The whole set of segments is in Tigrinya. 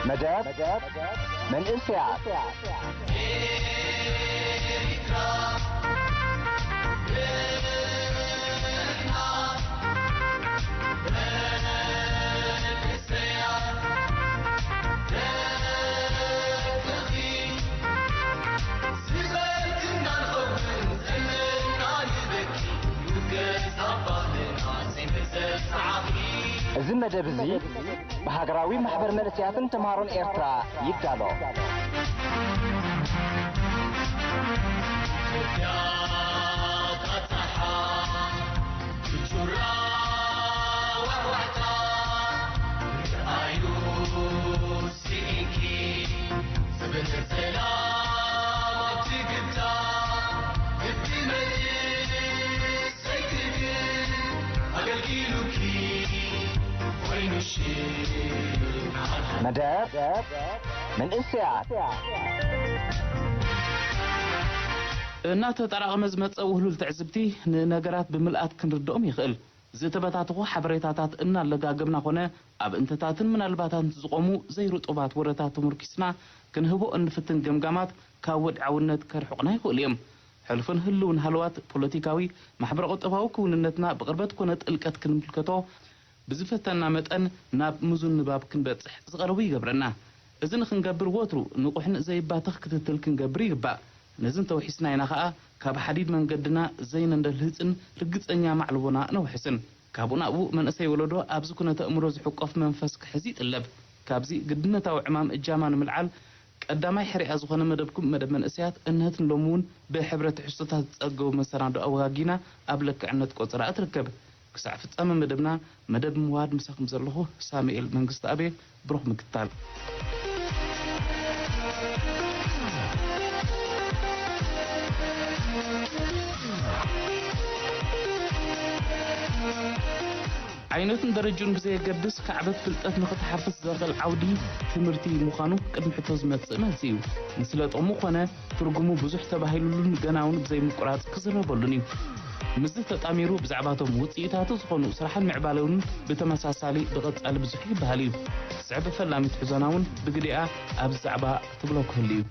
መደብ መንእሰያት። እዚ መደብ እዚ ብሃገራዊ ማሕበር መንእሰያትን ተምሃሮን ኤርትራ ይዳሎ። መደብ መንእሰያት። እናተጠራቐመ ዝመጸ ውህሉል ትዕዝብቲ ንነገራት ብምልኣት ክንርድኦም ይኽእል። ዝተበታተኹ ሓበሬታታት እናለጋገብና ኾነ ኣብ እንተታትን ምናልባታትን ዝቖሙ ዘይርጡባት ወረታት ተመርኪስና ክንህቦ እንፍትን ገምጋማት ካብ ወድዓውነት ከርሕቑና ይኽእሉ እዮም። ሕሉፍን ህልውን ሃለዋት ፖለቲካዊ፣ ማሕበረ-ቁጠባዊ ክውንነትና ብቕርበት ኮነ ጥልቀት ክንምልከቶ ብዝፈተና መጠን ናብ ምዙን ንባብ ክንበጽሕ ዝቐረቡ ይገብረና። እዚ ንኽንገብር ወትሩ ንቑሕን ዘይባተኽ ክትትል ክንገብር ይግባእ። ነዚ እንተውሒስና ኢና ኸኣ ካብ ሓዲድ መንገድና ዘይነንደልህጽን ርግጸኛ ማዕልቦና ነውሕስን። ካብኡ ናብኡ መንእሰይ ወለዶ ኣብዚ ኩነተ እምሮ ዝሕቆፍ መንፈስ ክሕዝ ይጥለብ። ካብዚ ግድነታዊ ዕማም እጃማ ንምልዓል ቀዳማይ ሕርያ ዝኾነ መደብኩም መደብ መንእሰያት እንሀት ንሎሚ እውን ብሕብረ ትሕዝቶታት ዝጸገቡ መሰናዶ ኣወጋጊና ኣብ ለክዕነት ቆጸራኣ ትርከብ። ክሳዕ ፍጻመ መደብና መደብ ምውሃድ ምሳኹም ዘለኹ ሳሙኤል መንግስተኣብ እየ። ብሩኽ ምክታል። ዓይነቱን ደረጅኡን ብዘየገድስ ካዕበት ፍልጠት ንኽትሓፍስ ዘኽእል ዓውዲ ትምህርቲ ምዃኑ ቅድሚ ሕቶ ዝመጽእ መልሲ እዩ። ንስለ ጥቕሙ ኮነ ትርጉሙ ብዙሕ ተባሂሉሉን ገና እውን ብዘይምቁራጽ ክዝረበሉን እዩ። ምስዚ ተጣሚሩ ብዛዕባቶም ውጽኢታቱ ዝኾኑ ስራሕን ምዕባለኡን ብተመሳሳሊ ብቐጻሊ ብዙሕ ይበሃል እዩ። ዝስዕብ ፈላሚት ሕዞና እውን ብግዲኣ ኣብዚ ዛዕባ ትብሎ ክህሉ እዩ።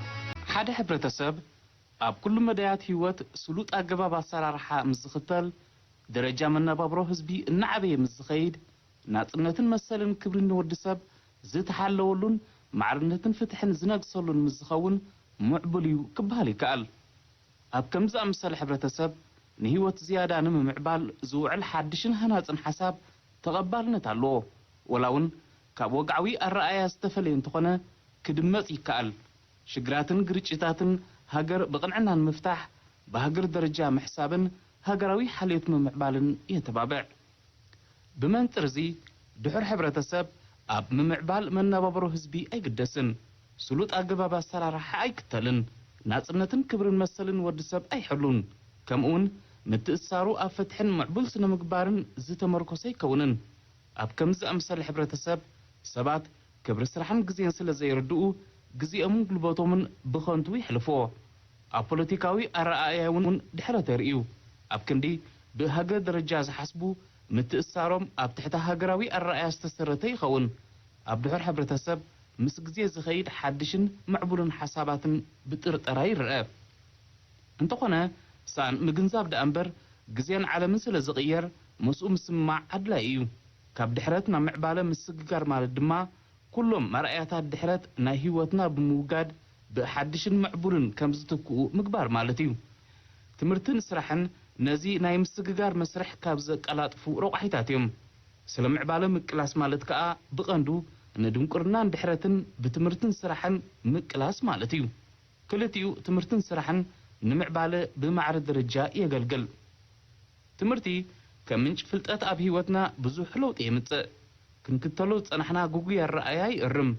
ሓደ ሕብረተሰብ ኣብ ኩሉ መዳያት ህይወት ስሉጥ ኣገባብ ኣሰራርሓ ምስ ዝኽተል፣ ደረጃ መነባብሮ ህዝቢ እናዓበየ ምስ ዝኸይድ፣ ናጽነትን መሰልን ክብርን ንወዲ ሰብ ዝተሓለወሉን ማዕርነትን ፍትሕን ዝነግሰሉን ምስ ዝኸውን ምዕቡል እዩ ክበሃል ይከኣል። ኣብ ከምዚ ዝኣመሰለ ሕብረተሰብ ንህይወት ዝያዳ ንምምዕባል ዝውዕል ሓድሽን ሃናጽን ሓሳብ ተቐባልነት ኣለዎ። ወላ እውን ካብ ወግዓዊ ኣረኣእያ ዝተፈለየ እንተኾነ ክድመጽ ይከኣል። ሽግራትን ግርጭታትን ሃገር ብቕንዕና ንምፍታሕ ብሃገር ደረጃ ምሕሳብን ሃገራዊ ሓልዮት ምምዕባልን የተባብዕ። ብመንጽር እዚ ድሑር ሕብረተሰብ ኣብ ምምዕባል መነባብሮ ህዝቢ ኣይግደስን። ስሉጥ ኣገባብ ኣሰራርሓ ኣይክተልን። ናጽነትን ክብርን መሰልን ወዲ ሰብ ኣይሕሉን። ከምኡውን ምትእስሳሩ ኣብ ፍትሕን ምዕቡል ስነ ምግባርን ዝተመርኮሰ ኣይከውንን። ኣብ ከምዚ ዝኣመሰለ ሕብረተሰብ ሰባት ክብሪ ስራሕን ግዜን ስለ ዘይርድኡ ግዜኦምን ጉልበቶምን ብኸንቱ የሕልፍዎ። ኣብ ፖለቲካዊ ኣረኣእያ እውን ድሕረት የርእዩ። ኣብ ክንዲ ብሃገር ደረጃ ዝሓስቡ ምትእስሳሮም ኣብ ትሕቲ ሃገራዊ ኣረኣእያ ዝተሰረተ ይኸውን። ኣብ ድሑር ሕብረተሰብ ምስ ግዜ ዝኸይድ ሓድሽን ምዕቡልን ሓሳባትን ብጥርጠራ ይረአ። እንተኾነ ሳን ምግንዛብ ደኣ እምበር ግዜን ዓለምን ስለ ዝቕየር ምስኡ ምስምማዕ ኣድላዪ እዩ። ካብ ድሕረት ናብ ምዕባለ ምስግጋር ማለት ድማ ኩሎም መርኣያታት ድሕረት ናይ ህይወትና ብምውጋድ ብሓድሽን ምዕቡልን ከም ዝትክኡ ምግባር ማለት እዩ። ትምህርትን ስራሕን ነዚ ናይ ምስግጋር መስርሕ ካብ ዘቀላጥፉ ረቋሒታት እዮም። ስለ ምዕባለ ምቅላስ ማለት ከኣ ብቐንዱ ንድንቁርናን ድሕረትን ብትምህርትን ስራሕን ምቅላስ ማለት እዩ። ክልቲኡ ትምህርትን ስራሕን ንምዕባለ ብማዕረ ደረጃ የገልግል። ትምህርቲ ከም ምንጪ ፍልጠት ኣብ ህይወትና ብዙሕ ለውጢ የምጽእ። ክንክተሎ ዝጸናሕና ግጉይ ኣረኣእያ ይእርም።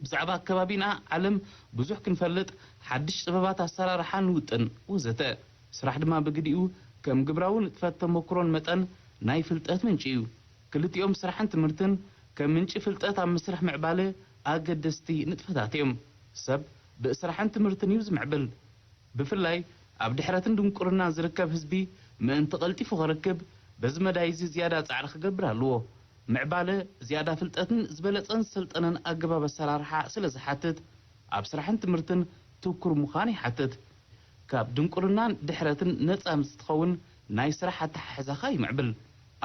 ብዛዕባ ኣከባቢና፣ ዓለም ብዙሕ ክንፈልጥ፣ ሓድሽ ጥበባት ኣሰራርሓ ንውጥን ወዘተ። ስራሕ ድማ ብግዲኡ ከም ግብራዊ ንጥፈት ተመክሮን መጠን ናይ ፍልጠት ምንጪ እዩ። ክልቲኦም ስራሕን ትምህርትን ከም ምንጪ ፍልጠት ኣብ መስርሕ ምዕባለ ኣገደስቲ ንጥፈታት እዮም። ሰብ ብስራሕን ትምህርትን እዩ ዝምዕብል። ብፍላይ ኣብ ድሕረትን ድንቁርናን ዝርከብ ህዝቢ ምእንቲ ቀልጢፉ ክርክብ በዚ መዳይ እዚ ዝያዳ ጻዕሪ ክገብር ኣለዎ። ምዕባለ ዝያዳ ፍልጠትን ዝበለጸን ዝሰልጠነን ኣገባብ ኣሰራርሓ ስለ ዝሓትት፣ ኣብ ስራሕን ትምህርትን ትኩር ምዃን ይሓትት። ካብ ድንቁርናን ድሕረትን ነጻ ምስ ትኸውን፣ ናይ ስራሕ ኣተሓሕዛኻ ይምዕብል፣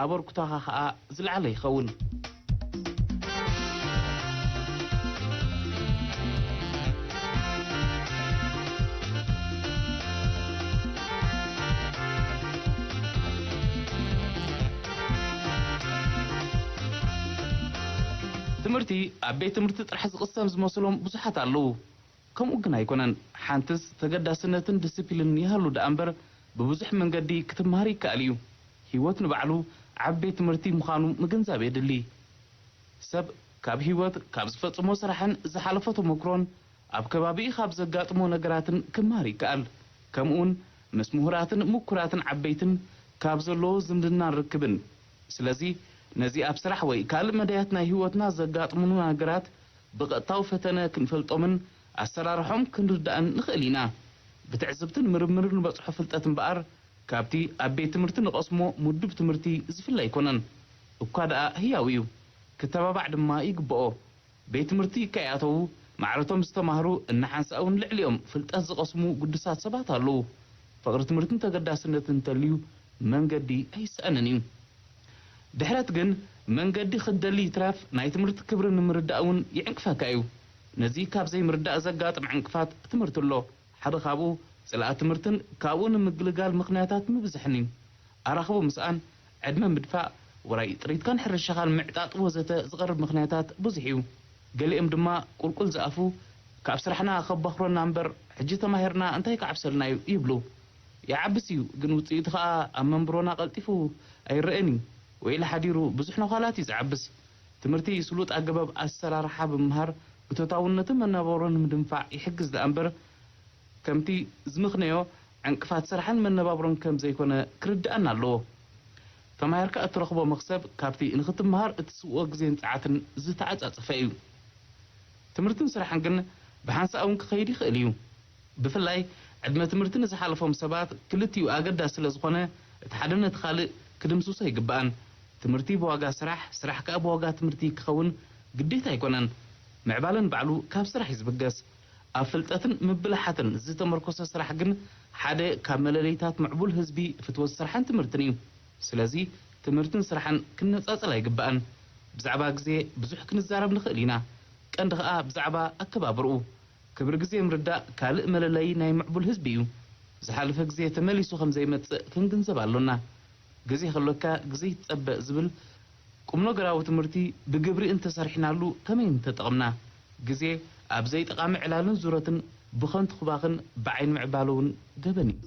ኣበርክቶኻ ኸኣ ዝለዓለ ይኸውን። ትምህርቲ ኣብ ቤት ትምህርቲ ጥራሕ ዝቕሰም ዝመስሎም ብዙሓት ኣለዉ። ከምኡ ግን ኣይኮነን። ሓንትስ ተገዳስነትን ዲስፕሊንን ይሃሉ ደኣ እምበር፣ ብብዙሕ መንገዲ ክትመሃር ይከኣል እዩ። ህይወት ንባዕሉ ዓቢ ቤት ትምህርቲ ምዃኑ ምግንዛብ የድሊ። ሰብ ካብ ህይወት፣ ካብ ዝፈጽሞ ስራሕን ዝሓለፎ ተመክሮን ኣብ ከባቢኡ ካብ ዘጋጥሞ ነገራትን ክመሃር ይከኣል። ከምኡውን ምስ ምሁራትን ምኩራትን ዓበይትን ካብ ዘለዎ ዝምድናን ርክብን። ስለዚ ነዚ ኣብ ስራሕ ወይ ካልእ መዳያት ናይ ህይወትና ዘጋጥሙና ነገራት ብቐጥታዊ ፈተነ ክንፈልጦምን ኣሰራርሖም ክንርዳእን ንኽእል ኢና። ብትዕዝብትን ምርምርን ንበጽሖ ፍልጠት እምበኣር፣ ካብቲ ኣብ ቤት ትምህርቲ ንቐስሞ ምዱብ ትምህርቲ ዝፍለ ኣይኮነን። እኳ ደኣ ህያው እዩ፣ ክተባባዕ ድማ ይግብኦ። ቤት ትምህርቲ ከይኣተዉ ማዕረቶም ዝተማህሩ፣ እናሓንሳእ እውን ልዕሊኦም ፍልጠት ዝቐስሙ ግዱሳት ሰባት ኣለዉ። ፍቕሪ ትምህርትን ተገዳስነትን እንተልዩ መንገዲ ኣይስኣንን እዩ። ድሕረት ግን መንገዲ ክትደሊ ይትረፍ ናይ ትምህርቲ ክብሪ ንምርዳእ እውን ይዕንቅፈካ እዩ። ነዚ ካብ ዘይምርዳእ ዘጋጥም ዕንቅፋት ትምህርቲ ኣሎ። ሓደ ካብኡ ጽልኣት ትምህርትን ካብኡ ንምግልጋል ምኽንያታት ምብዝሕን እዩ። ኣራኽቦ ምስኣን፣ ዕድመ ምድፋእ፣ ውራይ ጥሪትካን ሕርሻኻን ምዕጣጥ ወዘተ ዝቐርብ ምኽንያታት ብዙሕ እዩ። ገሊኦም ድማ ቁልቁል ዝኣፉ፣ ካብ ስራሕና ከባኽሮና እምበር ሕጂ ተማሂርና እንታይ ክዓብሰልና እዩ ይብሉ። ይዓብስ እዩ፣ ግን ውጽኢቱ ኸኣ ኣብ መንብሮና ቀልጢፉ ኣይረኣን እዩ። ውዒሉ ሓዲሩ ብዙሕ ነዃላት እዩ ዝዓብስ። ትምህርቲ ስሉጥ ኣገባብ ኣሰራርሓ ብምምሃር እቶታውነትን መነባብሮን ንምድንፋዕ ይሕግዝ ደኣ እምበር፣ ከምቲ ዝምኽነዮ ዕንቅፋት ስራሕን መነባብሮን ከም ዘይኮነ ክርድኣና ኣለዎ። ተማሂርካ እትረኽቦ መኽሰብ ካብቲ ንኽትመሃር እትስውኦ ግዜን ጸዓትን ዝተዓጻጸፈ እዩ። ትምህርትን ስራሕን ግን ብሓንሳእ እውን ክኸይድ ይኽእል እዩ። ብፍላይ ዕድመ ትምህርቲ ንዝሓለፎም ሰባት ክልቲኡ ኣገዳሲ ስለ ዝኾነ፣ እቲ ሓደ ነቲ ካልእ ክድምስሶ ኣይግባእን። ትምህርቲ ብዋጋ ስራሕ፣ ስራሕ ከኣ ብዋጋ ትምህርቲ ክኸውን ግዴታ ኣይኮነን። ምዕባለ ንባዕሉ ካብ ስራሕ እዩ ዝብገስ። ኣብ ፍልጠትን ምብልሓትን ዝተመርኮሰ ስራሕ ግን ሓደ ካብ መለለይታት ምዕቡል ህዝቢ፣ ፍትወት ስራሕን ትምህርትን እዩ። ስለዚ ትምህርትን ስራሕን ክነጻጸል ኣይግባእን። ብዛዕባ ግዜ ብዙሕ ክንዛረብ ንኽእል ኢና። ቀንዲ ኸኣ ብዛዕባ ኣከባብርኡ። ክብሪ ግዜ ምርዳእ ካልእ መለለዪ ናይ ምዕቡል ህዝቢ እዩ። ዝሓለፈ ግዜ ተመሊሱ ከም ዘይመጽእ ክንግንዘብ ኣሎና። ግዜ ከሎካ ግዜ ይትጸበ ዝብል ቁም ነገራዊ ትምህርቲ ብግብሪ እንተሰሪሕናሉ ከመይ ምተጠቐምና? ግዜ ኣብ ዘይጠቓሚ ዕላልን ዙረትን ብኸንቱ ክባኽን ብዓይኒ ምዕባለ እውን ገበን እዩ።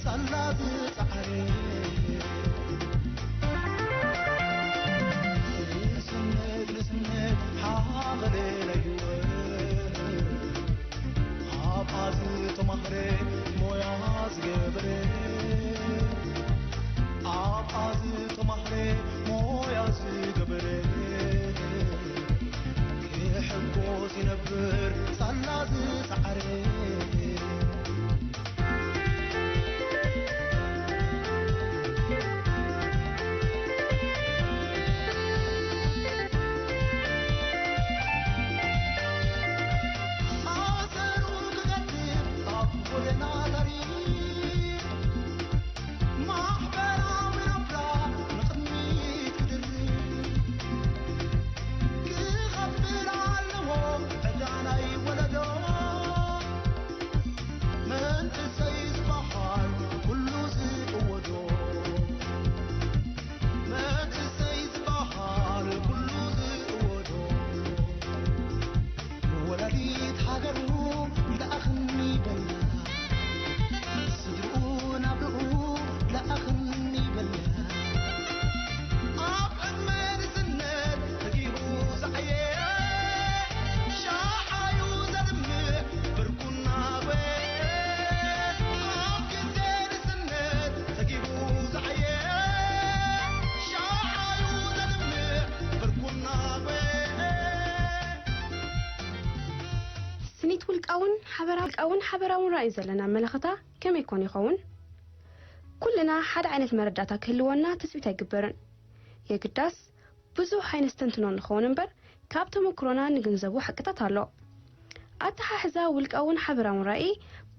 ሳላ ዝጸዓረ ንስነት ንስነት ሓቐለ ለይወ ኣብኣ ዝተማህረ ሞያ ዝገበረ ኣብኣ ዝተማህረ ሞያ ዝገበረ ክሕጎስ ይነብር ሳላ ዝጸዓረ ስኒት ውልቃውን ሓበራውን ሓበራውን ራእይ ዘለና መለኸታ ከመይ ኮን ይኸውን? ኩልና ሓደ ዓይነት መረዳእታ ክህልወና ትጽቢት ኣይግበርን። የግዳስ ብዙሕ ኣይነስተንትኖ ንኸውን እምበር ካብ ተመክሮና ንግንዘቡ ሓቅታት ኣሎ። ኣተሓሕዛ ውልቃውን ሓበራውን ራእይ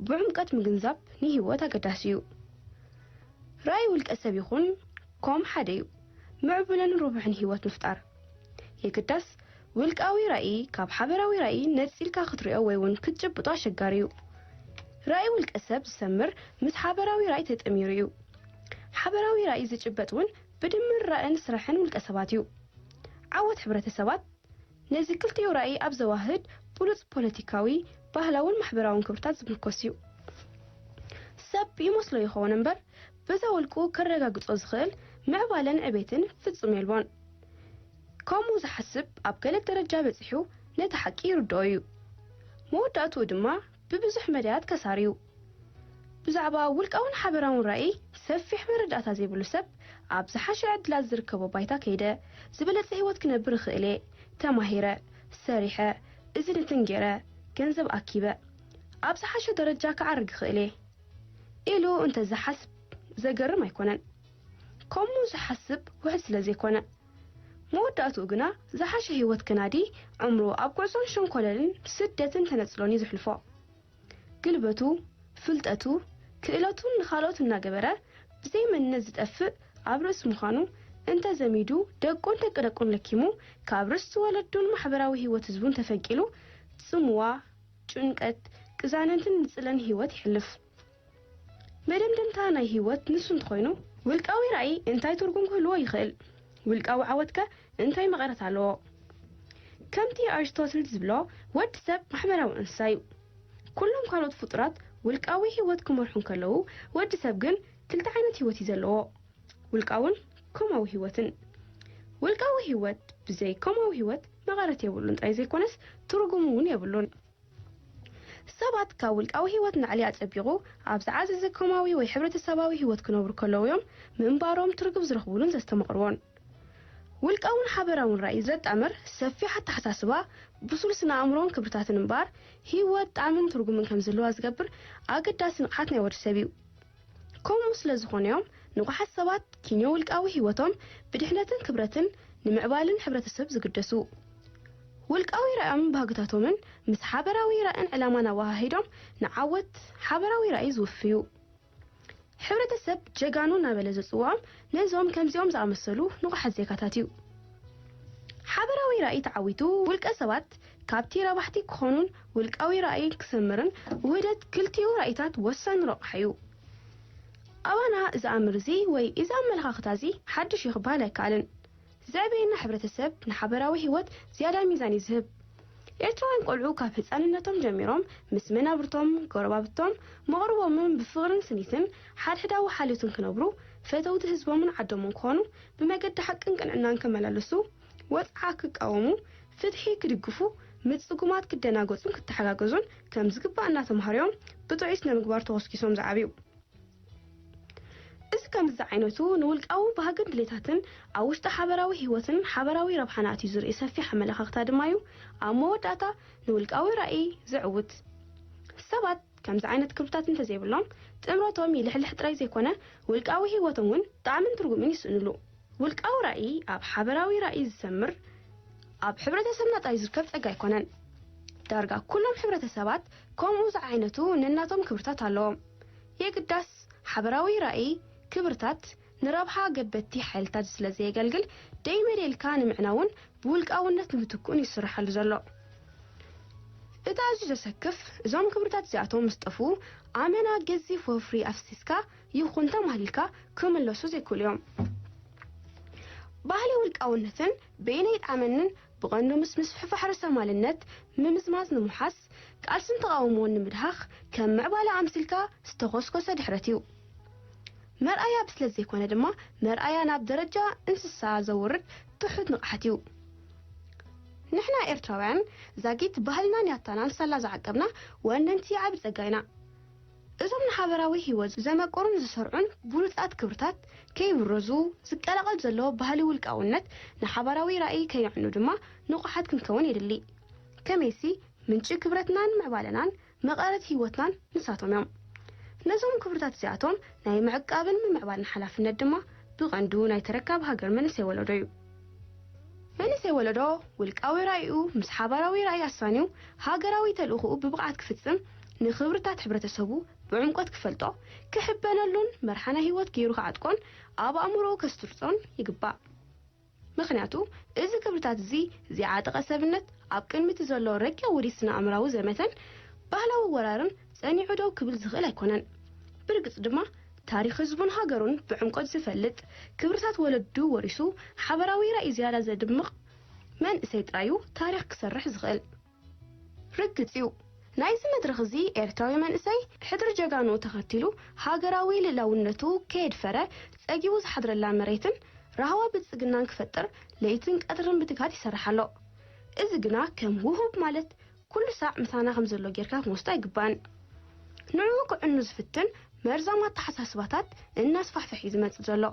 ብዕምቀት ምግንዛብ ንህይወት ኣገዳሲ እዩ። ራእይ ውልቀ ሰብ ይኹን ኮም ሓደ እዩ። ምዕቡልን ርቡሕን ህይወት ምፍጣር የግዳስ ውልቃዊ ራእይ ካብ ሓበራዊ ራእይ ነጺልካ ክትሪኦ ወይ እውን ክትጭብጦ ኣሸጋሪ እዩ። ራእይ ውልቀ ሰብ ዝሰምር ምስ ሓበራዊ ራእይ ተጠሚሩ እዩ። ሓበራዊ ራእይ ዝጭበጥ እውን ብድምር ራእን ስራሕን ውልቀ ሰባት እዩ። ዓወት ሕብረተሰባት ነዚ ክልቲኡ ራእይ ኣብ ዘዋህድ ብሉጽ ፖለቲካዊ፣ ባህላውን ማሕበራውን ክብርታት ዝምርኮስ እዩ። ሰብ ይመስሎ ይኸውን እምበር በዛ ውልቁ ከረጋግጾ ዝኽእል ምዕባለን ዕቤትን ፍጹም የልቦን። ከምኡ ዝሓስብ ኣብ ገለ ደረጃ በጺሑ ነቲ ሓቂ ይርድኦ እዩ። መወዳእትኡ ድማ ብብዙሕ መዳያት ከሳሪ እዩ። ብዛዕባ ውልቃውን ሓበራውን ራእይ ሰፊሕ መረዳእታ ዘይብሉ ሰብ ኣብ ዝሓሸ ዕድላት ዝርከቦ ባይታ ከይደ ዝበለጸ ህይወት ክነብር እኽእል እየ፣ ተማሂረ፣ ሰሪሐ፣ እዚ ንትን ገይረ፣ ገንዘብ ኣኪበ፣ ኣብ ዝሓሸ ደረጃ ክዓርግ እኽእል እየ ኢሉ እንተዝሓስብ ዘገርም ኣይኮነን። ከምኡ ዝሓስብ ውሑድ ስለ ዘይኮነ። መወዳእትኡ ግና ዝሓሸ ህይወት ከናዲ ዕምሩ ኣብ ጉዕዞን ሸንኮለልን ስደትን ተነጽሎን እዩ ዘሕልፎ። ግልበቱ፣ ፍልጠቱ፣ ክእለቱን ንኻልኦት እናገበረ ብዘይ መንነት ዝጠፍእ ኣብ ርእሲ ምዃኑ እንተዘሚዱ ደቁን ደቂ ደቁን ለኪሙ ካብ ርስቲ ወለዱን ማሕበራዊ ህይወት ህዝቡን ተፈንቂሉ ጽምዋ፣ ጭንቀት፣ ቅዛነትን ንጽለን ህይወት የሕልፍ። መደምደምታ ናይ ህይወት ንሱ እንተኾይኑ ውልቃዊ ራእይ እንታይ ትርጉም ክህልዎ ይኽእል? ውልቃዊ ዓወትከ እንታይ መቐረት ኣለዎ? ከምቲ ኣሪስቶትል ዝብሎ ወዲ ሰብ ማሕበራዊ እንስሳ እዩ። ኩሎም ካልኦት ፍጡራት ውልቃዊ ህይወት ክመርሑ እንከለዉ ወዲ ሰብ ግን ክልተ ዓይነት ህይወት እዩ ዘለዎ። ውልቃውን ኮማዊ ህይወትን። ውልቃዊ ህይወት ብዘይ ኮማዊ ህይወት መቐረት የብሉን ጥራይ ዘይኮነስ ትርጉም እውን የብሉን። ሰባት ካብ ውልቃዊ ህይወት ንላዕሊ ኣጸቢቑ ኣብ ዝዓዘዘ ኮማዊ ወይ ሕብረተሰባዊ ህይወት ክነብሩ ከለዉ እዮም ምንባሮም ትርጉም ዝረኽቡሉን ዘስተማቕርዎን። ውልቃውን ሓበራውን ራእይ ዘጣምር ሰፊሕ ኣተሓሳስባ፣ ብሱል ስነ ኣእምሮን ክብርታትን እምበኣር ህይወት ጣዕምን ትርጉምን ከም ዝህልዋ ዝገብር ኣገዳሲ ንቕሓት ናይ ወዲ ሰብ እዩ። ከምኡ ስለ ዝኾነ እዮም ንቑሓት ሰባት ኪንዮ ውልቃዊ ህይወቶም ብድሕነትን ክብረትን ንምዕባልን ሕብረተሰብ ዝግደሱ። ውልቃዊ ራእዮምን ባህግታቶምን ምስ ሓበራዊ ራእን ዕላማን ኣወሃሂዶም ንዓወት ሓበራዊ ራእይ ዝውፍዩ። ሕብረተሰብ ጀጋኑ እናበለ ዘጽውዖም ነዞም ከምዚኦም ዝኣመሰሉ ንቑሓት ዜጋታት እዩ። ሓበራዊ ራእይ ተዓዊቱ ውልቀ ሰባት ካብቲ ረባሕቲ ክኾኑን ውልቃዊ ራእይ ክሰምርን ውህደት ክልቲኡ ራእይታት ወሳኒ ረቑሓ እዩ። ኣባና እዚ ኣምር እዚ ወይ እዚ ኣመለኻኽታ እዚ ሓድሽ እዩ ክበሃል ኣይከኣልን። ዘዕበየና ሕብረተሰብ ንሓበራዊ ህይወት ዝያዳ ሚዛን እዩ ዝህብ። ኤርትራውያን ቆልዑ ካብ ህጻንነቶም ጀሚሮም ምስ መናብርቶም፣ ጎረባብቶም፣ መቕርቦምን ብፍቕርን ስኒትን ሓድሕዳዊ ሓልዮትን ክነብሩ፣ ፈተውቲ ህዝቦምን ዓዶምን ክኾኑ፣ ብመገዲ ሓቅን ቅንዕናን ክመላለሱ፣ ወጽዓ ክቃወሙ፣ ፍትሒ ክድግፉ፣ ምስ ጽጉማት ክደናገጹን ክተሓጋገዙን ከም ዝግባእ እናተምሃርዮም ብጥዑይ ስነ ምግባር ተኾስኪሶም ዝዓብዩ። እዚ ከምዚ ዝዓይነቱ ንውልቃዊ ባህግን ድሌታትን ኣብ ውሽጢ ሓበራዊ ህይወትን ሓበራዊ ረብሓን ኣትዩ ዝርኢ ሰፊሕ ኣመለኻኽታ ድማ እዩ ኣብ መወዳእታ ንውልቃዊ ራእይ ዝዕውት። ሰባት ከምዚ ዓይነት ክብርታት እንተዘይብሎም ጥምረቶም ይልሕልሕ ጥራይ ዘይኮነ ውልቃዊ ህይወቶም እውን ጣዕምን ትርጉምን ይስእንሉ። ውልቃዊ ራእይ ኣብ ሓበራዊ ራእይ ዝሰምር ኣብ ሕብረተሰብና ጥራይ ዝርከብ ጸጋ ኣይኮነን። ዳርጋ ኩሎም ሕብረተሰባት ከምኡ ዝዓይነቱ ነናቶም ክብርታት ኣለዎም። የግዳስ ሓበራዊ ራእይ ክብርታት ንረብሓ ገበቲ ሓይልታት ስለ ዘየገልግል ደይመደልካ ንምዕናውን ብውልቃውነት ንምትኩን ይስርሓሉ ዘሎ። እቲ ኣዝዩ ዘሰክፍ እዞም ክብርታት እዚኣቶም ምስ ጠፍኡ ኣመና ገዚፍ ወፍሪ ኣፍሲስካ ይኹን ተማህሊልካ ክምለሱ ዘይክእሉ እዮም። ባህሊ ውልቃውነትን በየነይ ይጥዓመንን ብቐንዱ ምስ ምስፍሕፋሕ ርእሰማልነት ምምዝማዝ ንምውሓስ ቃልስን ተቓውሞን ንምድሃኽ ከም ምዕባለ ኣምሲልካ ዝተኾስኮሰ ድሕረት እዩ። መርኣያ ብስለት ዘይኮነ ድማ መርኣያ ናብ ደረጃ እንስሳ ዘውርድ ትሑት ንቕሓት እዩ። ንሕና ኤርትራውያን ዛጊት ባህልናን ያታናን ሳላ ዝዓቀብና ወነንቲ ዓቢ ጸጋ ኢና። እዞም ንሓበራዊ ህይወት ዘመቅሩን ዝሰርዑን ብሉጻት ክብርታት ከይብረዙ ዝቀላቐል ዘሎ ባህሊ ውልቃውነት ንሓበራዊ ራእይ ከየዕኑ ድማ ንቑሓት ክንከውን የድሊ። ከመይሲ ምንጪ ክብረትናን ምዕባለናን መቐረት ህይወትናን ንሳቶም እዮም። ነዞም ክብርታት እዚኣቶም ናይ ምዕቃብን ምምዕባልን ሓላፍነት ድማ ብቐንዱ ናይ ተረካብ ሃገር መንእሰይ ወለዶ እዩ። መንእሰይ ወለዶ ውልቃዊ ራእዩ ምስ ሓባራዊ ራእይ ኣሳንዩ ሃገራዊ ተልእኾኡ ብብቕዓት ክፍጽም፣ ንኽብርታት ሕብረተሰቡ ብዕምቆት ክፈልጦ፣ ክሕበነሉን መርሓ ናይ ህይወት ገይሩ ክዓጥቆን ኣብ ኣእምሮኡ ከስትርጾን ይግባእ። ምኽንያቱ እዚ ክብርታት እዚ ዝዓጠቐ ሰብነት ኣብ ቅድሚ እቲ ዘሎ ረቂቕ ውዲት ስነ ኣእምራዊ ዘመተን ባህላዊ ወራርን ጸኒዑ ደው ክብል ዝኽእል ኣይኮነን። ብርግጽ ድማ ታሪኽ ህዝቡን ሃገሩን ብዕምቆት ዝፈልጥ፣ ክብርታት ወለዱ ወሪሱ ሓበራዊ ራእይ ዝያዳ ዘድምቕ መንእሰይ ጥራዩ ታሪኽ ክሰርሕ ዝኽእል። ርግጽ እዩ ናይዚ መድረኽ እዚ ኤርትራዊ መንእሰይ ሕድሪ ጀጋኑ ተኸቲሉ ሃገራዊ ልእላውነቱ ከየድፈረ ጸጊቡ ዝሓድረላ መሬትን ራህዋ ብልጽግናን ክፈጥር ለይትን ቀትርን ብትግሃት ይሰርሕ ኣሎ። እዚ ግና ከም ውሁብ ማለት ኩሉ ሳዕ ምሳና ከም ዘሎ ጌርካ ክንወስዶ ኣይግባእን። ንዕኡ ክዕኑ ዝፍትን መርዛም ኣተሓሳስባታት እናስፋሕፍሕ እዩ ዝመጽእ ዘሎ።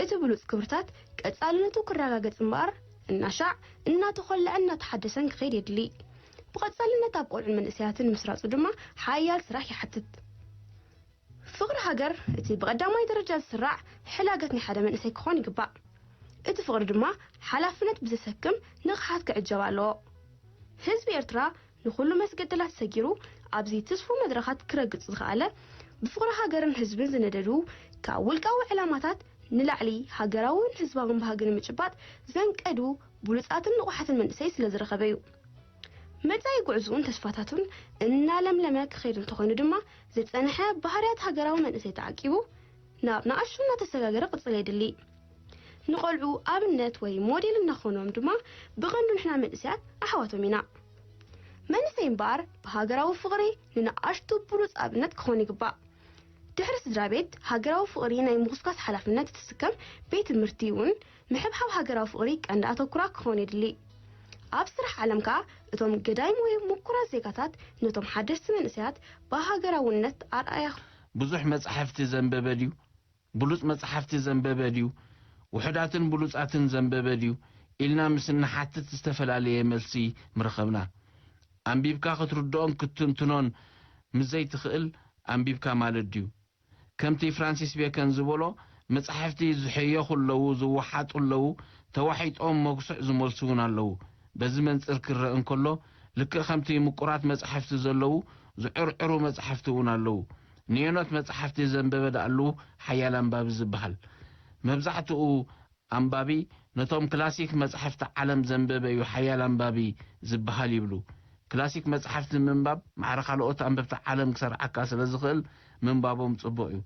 እቲ ብሉጽ ክብርታት ቀጻልነቱ ክረጋገጽ እምበኣር እናሻዕ እናተኾልዐን እናተሓደሰን ክኸይድ የድሊ። ብቐጻልነት ኣብ ቆልዑን መንእሰያትን ምስራጹ ድማ ሓያል ስራሕ ይሓትት። ፍቕሪ ሃገር እቲ ብቐዳማይ ደረጃ ዝስራዕ ሕላገት ናይ ሓደ መንእሰይ ክኾን ይግባእ። እቲ ፍቕሪ ድማ ሓላፍነት ብዘሰክም ንቕሓት ክዕጀብ ኣለዎ። ህዝቢ ኤርትራ ንኹሉ መስገደላት ሰጊሩ ኣብዚ ትስፉ መድረኻት ክረግጽ ዝኸኣለ ብፍቕሪ ሃገርን ህዝብን ዝነደዱ ካብ ውልቃዊ ዕላማታት ንላዕሊ ሃገራውን ህዝባውን ባህጊ ንምጭባጥ ዘንቀዱ ብሉጻትን ንቑሓትን መንእሰይ ስለ ዝረኸበ እዩ። መጻኢ ጉዕዞኡን ተስፋታቱን እናለምለመ ክኸይድ እንተኾይኑ ድማ ዝጸንሐ ባህርያት ሃገራዊ መንእሰይ ተዓቂቡ ናብ ንኣሽቱ እናተሰጋገረ ክቕጽል የድሊ። ንቖልዑ ኣብነት ወይ ሞዴል እናኾኖም ድማ ብቐንዱ ንሕና መንእሰያት ኣሕዋቶም ኢና። መንእሰይ እምበኣር ብሃገራዊ ፍቕሪ ንንኣሽቱ ብሉጽ ኣብነት ክኾን ይግባእ። ድሕሪ ስድራ ቤት ሃገራዊ ፍቕሪ ናይ ምኹስኳስ ሓላፍነት እትስከም ቤት ትምህርቲ እውን ምሕብሓብ ሃገራዊ ፍቕሪ ቀንዲ ኣተኩራ ክኾን የድሊ። ኣብ ስራሕ ዓለም ከኣ እቶም ገዳይም ወይ ምኩራት ዜጋታት ነቶም ሓደስቲ መንእሰያት ብሃገራውነት ኣርኣያ ብዙሕ መጻሕፍቲ ዘንበበ ድዩ? ብሉጽ መጻሕፍቲ ዘንበበ ድዩ? ውሑዳትን ብሉጻትን ዘንበበ ድዩ? ኢልና ምስ እንሓትት ዝተፈላለየ መልሲ ምረኸብና። ኣንቢብካ ክትርድኦን ክትትንትኖን ምስ ዘይትኽእል ኣንቢብካ ማለት ድዩ? ከምቲ ፍራንሲስ ቤከን ዝበሎ፣ መጻሕፍቲ ዝሕየኹ ኣለዉ፣ ዝወሓጡ ኣለዉ፣ ተዋሒጦም መጉስዕ ዝመልሱ እውን ኣለዉ። በዚ መንጽር ክረአ እንከሎ፣ ልክዕ ከምቲ ምቁራት መጻሕፍቲ ዘለዉ፣ ዝዕርዕሩ መጻሕፍቲ እውን ኣለዉ። ንየኖት መጻሕፍቲ ዘንበበ ደኣሉ ሓያል ኣንባቢ ዝበሃል። መብዛሕትኡ ኣንባቢ ነቶም ክላሲክ መጻሕፍቲ ዓለም ዘንበበ እዩ ሓያል ኣንባቢ ዝበሃል ይብሉ። ክላሲክ መጻሕፍቲ ምንባብ ማዕረ ካልኦት ኣንበብቲ ዓለም ክሰርዓካ ስለ ዝኽእል ምንባቦም ጽቡቕ እዩ።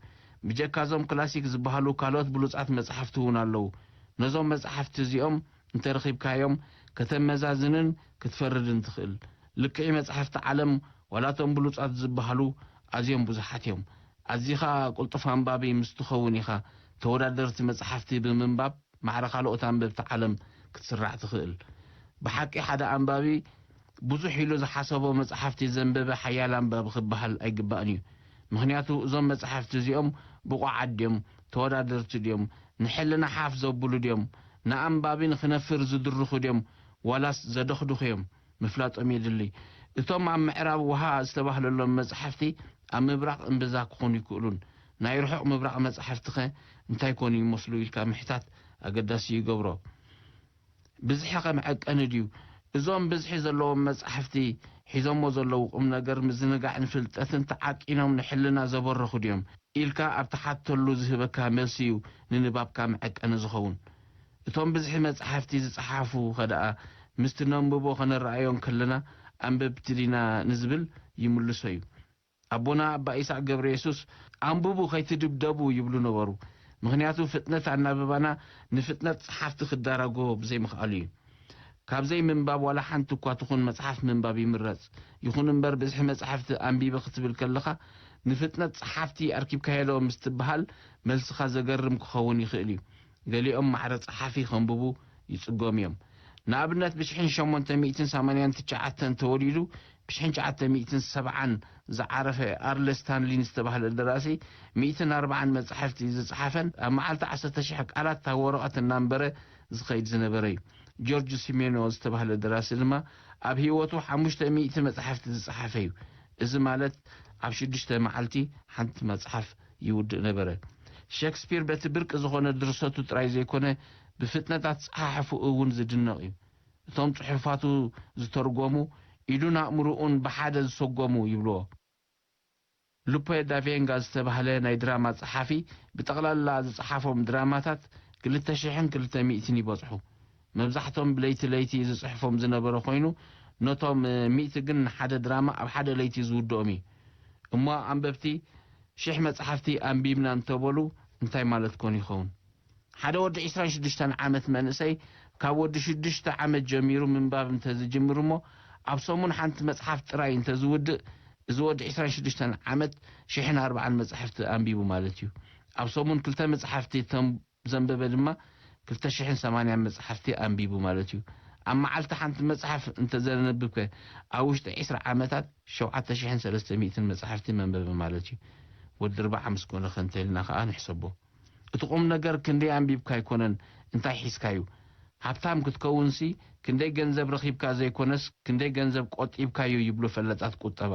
ብጀካ እዞም ክላሲክ ዝበሃሉ ካልኦት ብሉጻት መጻሕፍቲ እውን ኣለዉ። ነዞም መጻሕፍቲ እዚኦም እንተረኺብካዮም ከተመዛዝንን ክትፈርድን ትኽእል። ልክዒ መጻሕፍቲ ዓለም፣ ዋላ እቶም ብሉጻት ዝበሃሉ፣ ኣዝዮም ብዙሓት እዮም። ኣዚኻ ቅልጡፍ ኣንባቢ ምስ ትኸውን ኢኻ፣ ተወዳደርቲ መጻሕፍቲ ብምንባብ ማዕረ ካልኦት ኣንበብቲ ዓለም ክትስራዕ ትኽእል። ብሓቂ ሓደ ኣንባቢ ብዙሕ ኢሉ ዝሓሰቦ መጻሕፍቲ ዘንበበ ሓያል ኣንባቢ ክበሃል ኣይግባእን እዩ። ምኽንያቱ እዞም መጻሕፍቲ እዚኦም ብቑዓት ድዮም? ተወዳደርቲ ድዮም? ንሕልና ሓፍ ዘብሉ ድዮም? ንኣንባቢ ንኽነፍር ዝድርኹ ድዮም? ዋላስ ዘደኽድኹ እዮም? ምፍላጦም የድሊ። እቶም ኣብ ምዕራብ ውሃ ዝተባህለሎም መጻሕፍቲ ኣብ ምብራቕ እምብዛ ክኾኑ ይክእሉን። ናይ ርሑቕ ምብራቕ መጻሕፍቲኸ እንታይ ኮኑ ይመስሉ ኢልካ ምሕታት ኣገዳሲ ይገብሮ። ብዝሒ ከ መዐቀኒ ድዩ? እዞም ብዝሒ ዘለዎም መጻሕፍቲ ሒዞሞ ዘለዉ ቁም ነገር፣ ምዝንጋዕን ፍልጠትን ተዓቂኖም ንሕልና ዘበረኹ ድዮም? ኢልካ ኣብ ትሓተሉ ዝህበካ መልሲ እዩ ንንባብካ መዐቀኒ ዝኸውን። እቶም ብዝሒ መጻሕፍቲ ዝጸሓፉ ኸደኣ ምስቲ ነንብቦ ኸነረኣዮ እንከለና ኣንበብቲ ዲና ንዝብል ይምልሶ እዩ። ኣቦና ኣባ ኢሳቅ ገብረየሱስ፣ "ኣንብቡ ከይትድብደቡ" ይብሉ ነበሩ። ምኽንያቱ ፍጥነት ኣናብባና ንፍጥነት ጸሓፍቲ ክዳረጎ ብዘይምኽኣሉ እዩ። ካብ ዘይምንባብ ዋላ ሓንቲ እኳ ትኹን መጽሓፍ ምንባብ ይምረጽ። ይኹን እምበር ብዝሒ መጻሕፍቲ ኣንቢበ ክትብል ከለኻ ንፍጥነት ጸሓፍቲ ኣርኪብካዮ ዶ ምስ ትበሃል መልስኻ ዘገርም ክኸውን ይኽእል እዩ። ገሊኦም ማዕረ ጸሓፊ ከንብቡ ይጽገሙ እዮም። ንኣብነት ብሽሕን ሸሞንተ ሚእትን ሰማንያን ትሽዓተን ተወሊዱ ብሽሕን ትሽዓተ ሚእትን ሰብዓን ዝዓረፈ ኣርለ ስታንሊን ዝተባህለ ደራሲ ሚእትን ኣርባዓን መጻሕፍቲ ዝጸሓፈን ኣብ መዓልቲ ዓሰርተ ሽሕ ቃላት ኣብ ወረቐት እናንበረ ዝኸይድ ዝነበረ እዩ። ጆርጅ ሲሜኖ ዝተባህለ ደራሲ ድማ ኣብ ህይወቱ ሓሙሽተ ሚእቲ መጻሕፍቲ ዝጸሓፈ እዩ። እዚ ማለት ኣብ ሽዱሽተ መዓልቲ ሓንቲ መጽሓፍ ይውድእ ነበረ። ሸክስፒር በቲ ብርቂ ዝኾነ ድርሰቱ ጥራይ ዘይኮነ ብፍጥነት ኣጸሓሕፍኡ እውን ዝድነቕ እዩ። እቶም ጽሑፋቱ ዝተርጎሙ ኢዱን ኣእምሮኡን ብሓደ ዝሰጎሙ ይብልዎ። ሉፐ ዳቬንጋ ዝተባህለ ናይ ድራማ ጸሓፊ ብጠቕላላ ዝጸሓፎም ድራማታት ክልተ ሽሕን ክልተ ሚእትን ይበጽሑ። መብዛሕቶም ብለይቲ ለይቲ ዝጽሕፎም ዝነበረ ኮይኑ፣ ነቶም ሚእቲ ግን ንሓደ ድራማ ኣብ ሓደ ለይቲ ዝውድኦም እዩ። እሞ ኣንበብቲ ሽሕ መጻሕፍቲ ኣንቢብና እንተበሉ እንታይ ማለት ኮን ይኸውን? ሓደ ወዲ ዕስራን ሽዱሽተን ዓመት መንእሰይ ካብ ወዲ ሽዱሽተ ዓመት ጀሚሩ ምንባብ እንተዝጅምር እሞ ኣብ ሰሙን ሓንቲ መጽሓፍ ጥራይ እንተዝውድእ፣ እዚ ወዲ ዕስራን ሽዱሽተን ዓመት ሽሕን ኣርባዓን መጻሕፍቲ ኣንቢቡ ማለት እዩ። ኣብ ሰሙን ክልተ መጻሕፍቲ ተም-፣ ዘንበበ ድማ ክልተ ሽሕን ሰማንያን መጻሕፍቲ ኣንቢቡ ማለት እዩ። ኣብ መዓልቲ ሓንቲ መጽሓፍ እንተዘነብብከ ኣብ ውሽጢ ዕስራ ዓመታት ሸውዓተ ሽሕን ሰለስተ ሚእትን መጻሕፍቲ መንበበ ማለት እዩ። ወዲ ኣርብዓ ምስ ኮነ ከ እንተ ኢልና ከኣ ንሕሰቦ። እቲ ቁም ነገር ክንደይ ኣንቢብካ ኣይኮነን፣ እንታይ ሒዝካዩ። ሃብታም ክትከውንሲ ክንደይ ገንዘብ ረኺብካ ዘይኮነስ ክንደይ ገንዘብ ቆጢብካዩ ይብሉ ፈለጣት ቁጠባ።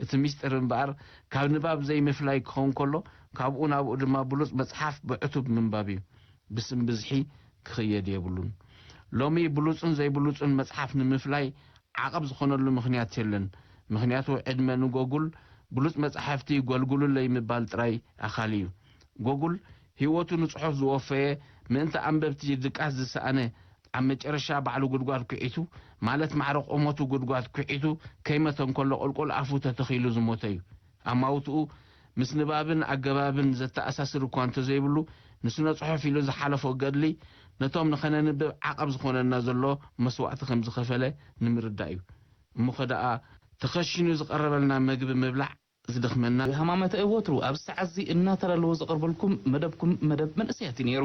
እቲ ሚስጥር እምበኣር ካብ ንባብ ዘይምፍላይ ክኸውን ከሎ ካብኡ ናብኡ ድማ ብሉጽ መጽሓፍ ብዕቱብ ምንባብ እዩ። ብስም ብዝሒ ክኽየድ የብሉን። ሎሚ ብሉጽን ዘይብሉጽን መጽሓፍ ንምፍላይ ዓቐብ ዝኾነሉ ምኽንያት የለን። ምኽንያቱ ዕድመ ንጎጉል ብሉጽ መጻሕፍቲ ጎልጉሉለይ ምባል ጥራይ ኣኻሊ እዩ። ጎጉል ህይወቱ ንጽሑፍ ዝወፈየ፣ ምእንቲ ኣንበብቲ ድቃስ ዝሰኣነ፣ ኣብ መጨረሻ ባዕሉ ጉድጓድ ኩዒቱ፣ ማለት ማዕረ ቁመቱ ጉድጓድ ኩዒቱ ከይመተ እንከሎ ቁልቁል ኣፉ ተተኺሉ ዝሞተ እዩ። ኣማውትኡ ምስ ንባብን ኣገባብን ዘተኣሳስር እኳ እንተዘይብሉ፣ ንስነ ጽሑፍ ኢሉ ዝሓለፎ ገድሊ ነቶም ንኸነንብብ ዓቐብ ዝኾነና ዘሎ መስዋእቲ ከም ዝኸፈለ ንምርዳእ እዩ። እሞ ኸ ደኣ ተኸሺኑ ዝቐረበልና መግቢ ምብላዕ ዝደኽመና? ሃማመተ ወትሩ ኣብዚ ሰዓት እዚ እናተዳለወ ዘቕርበልኩም መደብኩም መደብ መንእሰያት እዩ ነይሩ።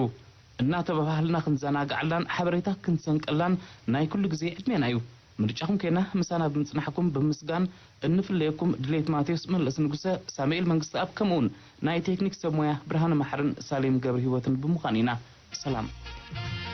እናተባባህልና ክንዘናግዓላን ሓበሬታ ክንሰንቀላን ናይ ኩሉ ግዜ ዕድሜና እዩ። ምርጫኹም ኬና ምሳና ብምጽናሕኩም ብምስጋን እንፍለየኩም ድሌት ማቴዎስ መለስ ንጉሰ፣ ሳሙኤል መንግስተኣብ ከምኡውን ናይ ቴክኒክ ሰብ ሞያ ብርሃነ ማሕርን ሳሌም ገብረ ህይወትን ብምዃን ኢና። ሰላም።